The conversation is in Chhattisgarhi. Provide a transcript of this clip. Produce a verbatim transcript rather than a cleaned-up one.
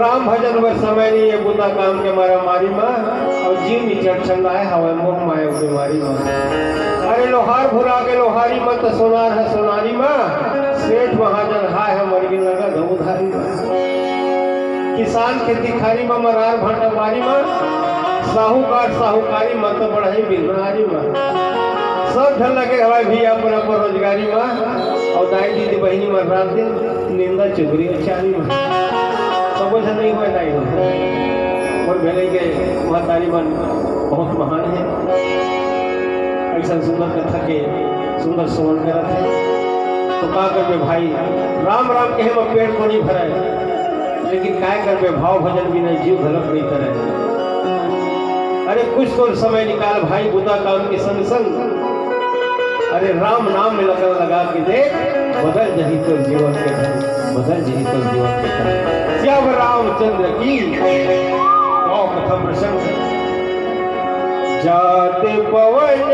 राम भजन बर समय नहीं है, बुता काम के मारा मारी मा, अउ जीव निचट छंदाए हवय मोह माया के बीमारी मा। अरे लोहार भुला के लोहारी मा, त सोनार है सोनारी मा, सेठ महाजन हाय है मर गे नगद उधारी मा। किसान खेती खारी मा, मरार भाटा बारी मा, साहूकार साहूकारी मा, त बढ़ई बिलनारी मा। सब झन लगे हवय भी अपन अपन रोजगारी मा, अउ दाई दीदी बहिनी मन रात दिन निंदा चुगली अउ चारी मा। सबो झन नहीं होय दाई हो। मोर भेले के महतारी मन बहुत महान है। ऐसा सुंदर कथा के सुंदर श्रवण करत है। तो का करबे भाई, राम राम कहे में पेट तो नहीं भरे, लेकिन काय करबे, भाव भजन बिना जीव घलक नहीं करे। अरे कुछ तो समय निकाल भाई, बुता काम के संग संग अरे राम नाम में लगन लगा के देख, बदल जही तो जीवन के ढंग, बदल जही तो जीवन के ढंग। जब रामचंद्र की गौ कथा प्रसंग। जात पवन